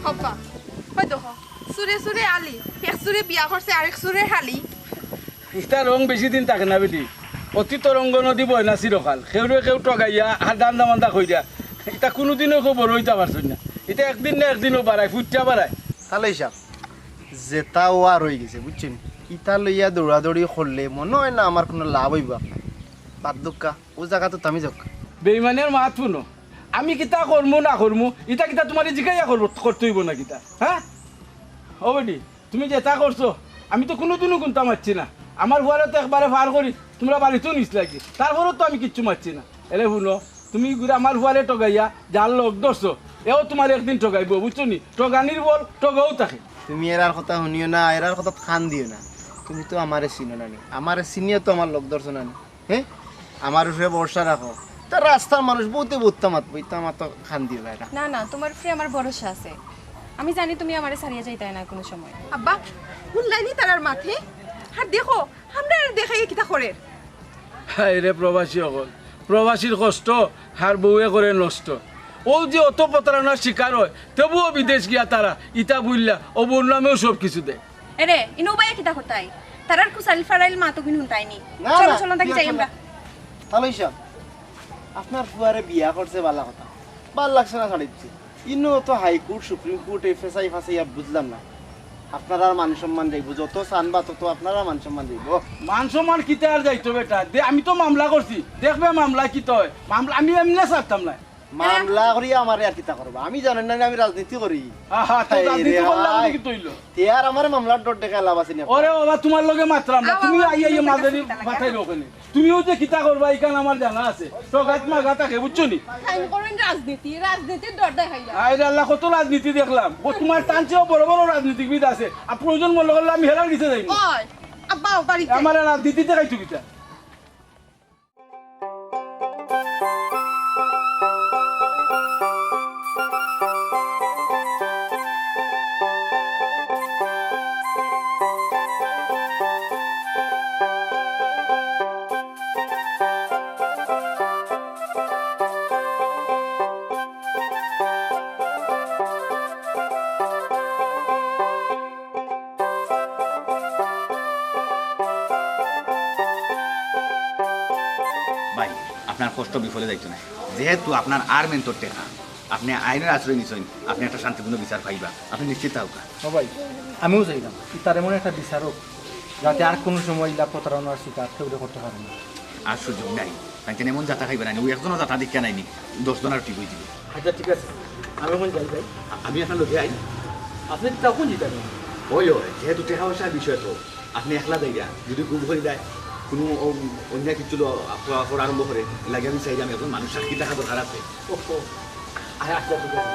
আব্বা, ওই দেখো, চুরে চুরে আলি, এক চুরে বিয়া করছে, আরেক চুরে খালি। ইতা রং বেশি দিন থাকে না বেটি। অতীত রঙ্গ নদী বয় না চিরকাল। কেউরে কেউ ঠগাইয়া আর ধান্দা মান্দা কইরা ইতা কুনুদিনও কেউ বড় অইতা পারছইন না। ইতা একদিন না একদিনও বাড়ায়, ফুটিয়া বাড়ায়। তাইলে হিসাব, যেটা অওয়ার অই গেছে, বুঝছইন? ইতা লইয়া দৌড়াদৌড়ি করলে মনো অয় না আমার কুনু লাভ অইবো আপনার। বাদ দেউক্কা, অউ জাগাত থামি যাউক্কা। বেইমানের মাত হুনো, আমি কিতা করমু না করমু, ইতা কিতা তুমারে জিকাইয়া করবো, করতে অইবো না কিতা? হ্যাঁ? ও বেটি, তুমি যেটা করছো, আমি তো কুনুদিনও কুন্তা মাতছি না। আমার ফুয়ারে তো একবারে পার করি তুমরা বাড়িতও নিছলায় গি, তারপরেও তো আমি কিচ্ছু মাতছি না। এরে হুনো, তুমি গুড়া আমার ফুয়ারে ঠগাইয়া যার লগ ধরছো, এও তুমারে একদিন ঠগাইবো, বুঝছো নি? ঠগানির বল ঠগাও থাকে। তুমি এরার কথা হুনিও না, এরার কথাত কান দিও না। তুমি তো আমারে চিনো না নি, আমারে চিনিয়া তো আমার লগ ধরছো না নি। হ্যাঁ, আমার উপরে ভরসা রাখো। তে রাস্তার মানুষ বউতে বউত্তা মাতবো, ইতা আমার তো কান দিও না। না, না, তুমার উপরে আমার ভরসা আছে। আমি জানি তুমি আমারে ছাড়িয়া যাইতায় না কুনু সময়। আব্বা, হুনলায় নি তারার মাত? আর দেখো, আমরারে দেখাইয়া কিতা করের। হায় রে প্রবাসী অকল, প্রবাসীর কষ্ট, আর বউয়ে করে নষ্ট। অউ যে অত প্রতারণার শিকার অয়, তবুও বিদেশ গিয়া তারা ইতা বুললা, অউ বউর নামেও সব কিছু দেয়। এরে, ইনো বাইয়া কিতা করতায়? তারার কুচাইল ফাড়াইল মাত অগুইন হুনতায় নি। না, চলো, না, চলো, থাকি যাই আমরা। তালই সাব, আপনার ফুয়ারে বিয়া করছে ভালা কথা, ভালা লাগছে না ছাড়ি দিছে। ইনো তো হাইকোর্ট, সুপ্রিম কোর্ট, এ ফেসাই ফাসাই আর বুঝলাম না। আপনারার মান সম্মান যাইবো, যত চানবা তত আপনারার মান সম্মান যাইবো। মান সম্মান কিতা আর যাইতো বেটা? দে, আমি তো মামলা করছি, দেখবে মামলা কিতা অয়। মামলা আমি এমনে ছাড়তাম না। মামলা করি আমারে আর কিতা করবা? আমি জানি না, আমি রাজনীতি করি। আহা, তো হায় রে রাজনীতি করলে আমারে হায়। কিতা অইলো? তে আর আমারে মামলার ডর দেখাইয়া লাভ আছে নি? ওরে বাবা, তুমার লগে মাতরাম না। আ, তুমি বাবা, আইয়া আইয়া তুমি মাঝে কিতা লাগে? মাথায় রোখে নি। তুমিও যে কিতা করবা, ইখান আমার জানা আছে। তো গাত মা গাত থাকে, বুঝছো নি? খাইন করইন রাজনীতি, রাজনীতির ডর দেখাইয়া। আয় রে আল্লাহ, কত রাজনীতি দেখলাম। ও তুমার তানছেও বড় বড় রাজনীতিবিদ আছে। আর প্রয়োজন মনে করলে আমি হেরার গেছে যাইমু। ওই, আব্বা, বাড়িতে। আমারে রাজনীতি দেখাইছো কিতা? ভাই, আপনার কষ্ট বিফলে যাইতো না। যেহেতু আপনার আর মেন্টর টেকা, আপনি আইনের আশ্রয় নিছেন, আপনি একটা শান্তিপূর্ণ বিচার পাইবা, আপনি নিশ্চিত থাকুকা। ও ভাই, আমিও চাইলাম, তার এমন একটা বিচার হোক, যাতে আর কোনো সময় ইলা প্রতারণার শিকার কেউ করতে পারে না। আর সুযোগ নাই, তাই এমন যাতা খাইবা না, ওই একজনও যাতা দেখিয়া নাইনি, দশ জন আর ঠিক হয়ে দিবে। আচ্ছা, ঠিক আছে, আমি এখন যাই ভাই। আ-, আমি আপনার লগে আই। আপনি তখন যেতে পারেন। ওই, ওই, যেহেতু টেকা পয়সার বিষয় তো, আপনি একলা যাইয়া, যদি খুব হয়ে যায়, কোনো অ-, অন্যায় কিছু ল-, করা আরম্ভ করে, লাগে আমি চাইলাম এখন মানুষ সাক্ষী থাকা দরকার আছে। ওহো, আচ্ছা, আচ্ছা, ঠিক আছে।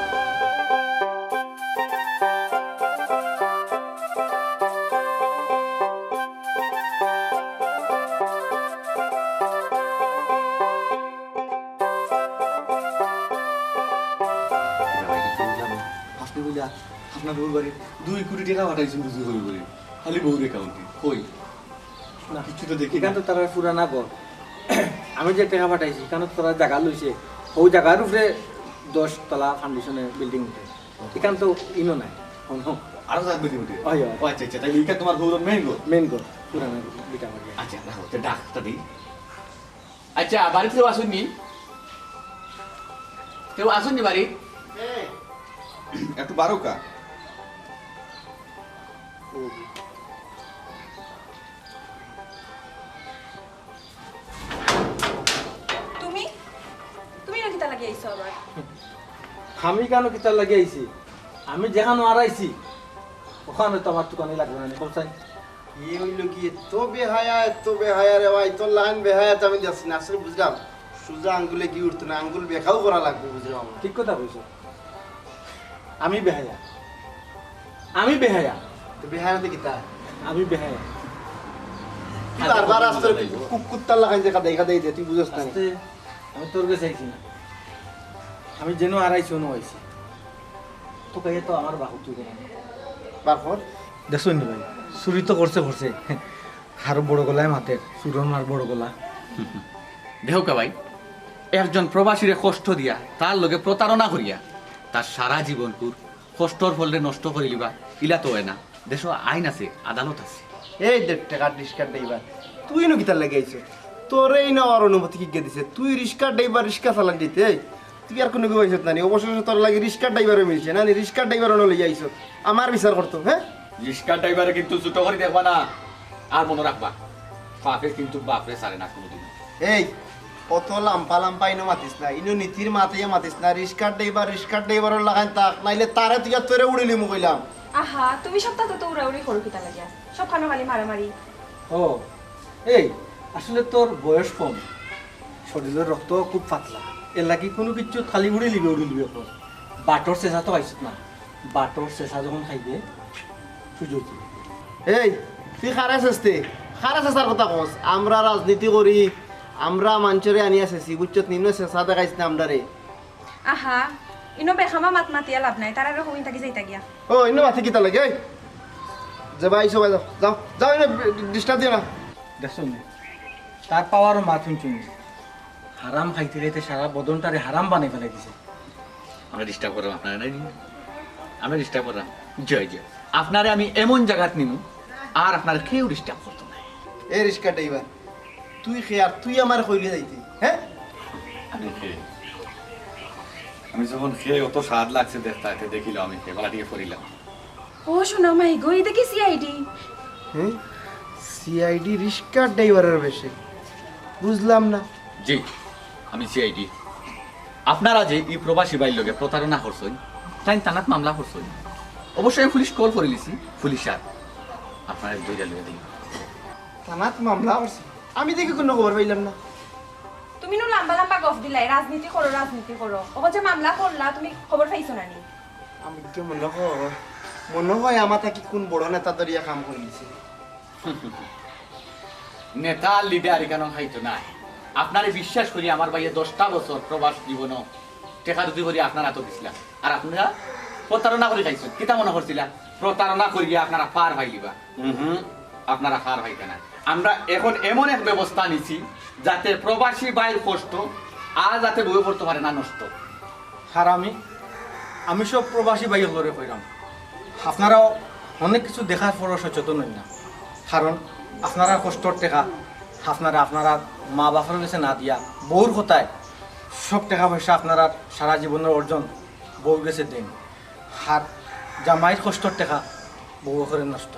আপনি বলিয়া আপনার বউর বাড়ির দুই কোটি টেকা পাঠাইছেন বুঝি করি করি, খালি বউর অ্যাকাউন্টে। কই? না, কিচ্ছু তো দেখি না। এখান তো তারা পুরানা ঘর। আমি যে টেকা পাঠাইছি, এখানে তো তারা জাগা লইছে। ওই জাগার উপরে দশ তলা ফাউন্ডেশনের বিল্ডিং উঠে। এখান তো ইনো নাই। কোনো আরো জাগা বেশি উঠে? হয়, হয়। ও আচ্ছা, আচ্ছা, তাহলে এটা তোমার বউর মেইন ঘর? মেইন ঘর, পুরানা ঘর, ভিটা বাড়ি। আচ্ছা, রাখো, তো ডাকটা দিই। আচ্ছা, বাড়িত কেউ আছইন নি? কেউ আছইন নি বাড়িত? একটু বারোকা। তুমি? তুমি ইনো কিতা লাগি আইছো আবার? আমি কেন কিতা লাগি আইছি? আমি যেখানো আরাইছি, ওখানো তো আমার তুকানি লাগবো না, কও চাই। ই অইলো কি, এত বেহায়া, এত বেহায়া রে ভাই, তোর লাখান বেহায়া তো আমি দেখছি না। আসলে বুঝলাম, সুজা আঙ্গুলে ঘি উঠতো না, আঙ্গুল বেকাও করা লাগবো, বুঝলাম আমরা। ঠিক কথা কইছো। আমি বেহায়া, আমি বেহায়া। তো বেহায়া তো কিতা? আমি বেহায়া। তুই বারবার আস্তে কু-, কুত্তার লাখান যে কাদাই কাদাই দে, তুই বুঝস না নি। আস্তে, আমি তোর কাছে আইছি না। আমি যেন আরাইছি, অনো আইছি। তো কইয়া তো আমার বাহু তুই করে। বার কর। দেখছইন নি ভাই, চুরি তো করছে, করছে। আরো বড় গলায় মাতের, চুরর মার বড় গলা। দেখউক্কা ভাই, একজন প্রবাসীরে কষ্ট দিয়া, তার লগে প্রতারণা করিয়া, তার সারা জীবনকুর কষ্টর ফলরে নষ্ট করিলিবা, ইলা তো অয় না। দেশো আইন আছে, আদালত আছে। এই দেড় টেকার রিস্কার ড্রাইভার, তুই ইনো কিতার লাগি আইছস? তোরে ইনো আওয়ার অনুমতি কিগিয়ে দিছে? তুই রিস্কার ড্রাইভার, রিস্কা চালান দিতে? এই, তুই আর কুনু কিতা আইছত না নি? অবশেষে তোর লাগি রিস্কার ড্রাইভারও মিলছে না নি? রিস্কার ড্রাইভার অনো লইয়া আইছত, আমার বিচার করতো, হ্যাঁ? রিস্কার ড্রাইভারে কিন্তু ছোট করি দেখবা না, আর মনো রাখবা, পাপে কিন্তু বাপরে ছাড়ে না কুনুদিন। এই, অত লাম্বা লাম্বা ইনো মাতিস না, ইনো নীতির মাত অইয়া মাতিস না। রিস্কার ড্রাইভার, রিস্কার ড্রাইভারর লাখান থাক, নাইলে তারে তুই আর তোরে উড়িলিমু কইলাম। আহা, তুমি সবতা তো উড়াউড়ি করো কিতা লাগিয়া? সবখানো খালি মারামারি। ও, এই, আসলে তোর বয়স কম, শরীরর রক্ত খুব পাতলা, এর লাগি কুনু কিচ্ছুত খালি উড়িলিবে, উড়িলিবে কর। বাটর চেঁচা তো খাইছত না, বাটর চেঁচা যখন খাইবে, সুযোগ দিবে। এই, তুই কারে চেঁচতে? কারে চেঁচার কথা কস? আমরা রাজনীতি করি, আমরা মানষরে আনিয়া চেঁচি, বুঝছত নি? ইনো চেঁচা দেখাইছ না আমরারে। আহা, ইনো বেখামা মাত মাতিয়া লাভ নাই, তারারে কও ইন থাকি যাইতা গিয়া। ও, ইনো মাতি কিতা লাগে? এই, যাবা, আইছো, যাও, যাও, যাও, ইনো disturb দিও না। দেখছো নি? তার পাওয়ারও মাত হুনছো নি? হারাম খাইতে খাইতে সারা বদনটারে হারাম বানাই ফেলাই দিছে। আমরা disturb করলাম আপনারে, নায় নি? আমরা disturb করলাম। জি, জি। আপনারে আমি এমন জাগাত নিমু, আর আপনারে কেউ disturb করতো নায়। এ রিস্কা ড্রাইভার, তুই কে আর তুই আমারে কইলে যাইতে, হ্যাঁ? আমি কে? আমি যখন কে অত স্বাদ লাগছে দেখতা, এতে দেখিলাম আমি কে, বালা টিকে ফরিলাম। ও সোনা মাই গো, ইটা কি সিআইডি? হ্যাঁ? সিআইডি রিস্কা ড্রাইভারর বেশে? বুঝলাম না। জি, আমি সিআইডি। আপনারা যে ই প্রবাসী ভাইর লগে প্রতারণা করছইন, তাইন থানাত মামলা করছইন। অবশ্যই আমি পুলিশ কল করিলিছি, পুলিশ আর আপনারা ধইরা লইয়া দিন। থানাত মামলা করছে? আমি দেখি কুনু খবর পাইলাম না। তুমি নু লাম্বা লাম্বা গফ দিলাই, রাজনীতি করো, রাজনীতি করো। অখন যে মামলা করলা, তুমি খবর পাইছো না নি? আমি তো মনো কয়, মনো কয় আমার থাকি কুন বড় নেতা ধরিয়া কাম করিলিছে। নেতা আর লিডার ইখানো খাইতো না। আপনারে বিশ্বাস করি আমার ভাইয়ে দশটা বছর প্রবাস জীবনও টেকা রুজি করি আপনার আতো দিছিলা। আর আপনারা প্রতারণা করি খাইছইন। কিতা মনো করছিলা? প্রতারণা করিয়া আপনারা পার পাইলিবা। হুম, আপনারা পার পাইতা না। আমরা এখন এমন এক ব্যবস্থা নিছি, যাতে প্রবাসী ভাইর কষ্ট আর যাতে বউয়ে করতে পারে না নষ্ট। হারামি, আমি সব প্রবাসী ভাই হকলরে কইরাম, আপনারাও অনেক কিছু দেখার পরও সচেতন অইন না। কারণ আপনারা কষ্টর টেকা আপনারা আপনারা মা বাপর গেছে না দিয়া বউর কথায় সব টেকা পয়সা আপনারা সারা জীবনর অর্জন বউর গেছে দেইন। আর জামাইর কষ্টর টেকা বউয়ে করে নষ্ট।